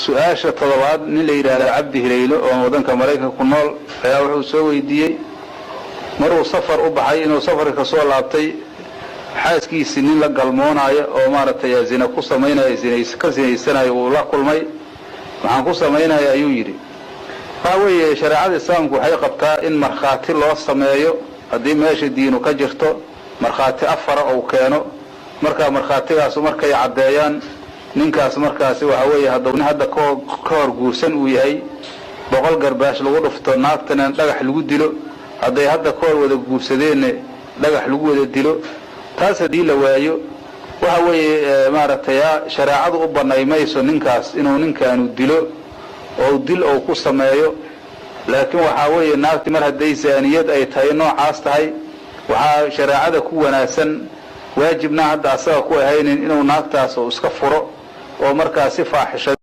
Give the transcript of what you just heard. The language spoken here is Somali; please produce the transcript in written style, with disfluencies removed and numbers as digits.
Su-aasha toddobaad, nin la yidhaahda Cabdi Hilaylo oo waddanka Maraykanka ku nool ayaa wuxuu soo weydiiyey maruu safar u baxay inuu safarka ka soo laabtay, xaaskiisii nin la galmoonaayo oo maaragtay zina ku samaynayo, ka zinaysanayo uu la kulmay. "Maxaan ku samaynaya?" ayuu yidhi. Waxa weeye, shareecada Islaamku waxay qabtaa in markhaati loo sameeyo. Haddii meesha diinu ka jirto, markhaati afara uu keeno. Markaa markhaatigaasu markay caddeeyaan ninkaas, markaasi waxa weeye, hadduu nin hadda ka hor guursan uu yahay, 100 garbaash lagu dhufto, naagtana dhagax lagu dilo. Hadday hadda ka hor wada guursadeenna, dhagax lagu wada dilo. Taas haddii la waayo, waxa weeye, maaragtay, shareecadu u bannay mayso ninkaas inuu ninkaanu dilo oo dil uu ku sameeyo. Laakiin waxaa weeye, naagti mar hadday zaaniyad ay tahay, noocaas tahay, waxaa shareecada ku wanaagsan, waajibna hadda asaga ku ahaynin, inuu naagtaas oo iska furo oo markaa si faaxisha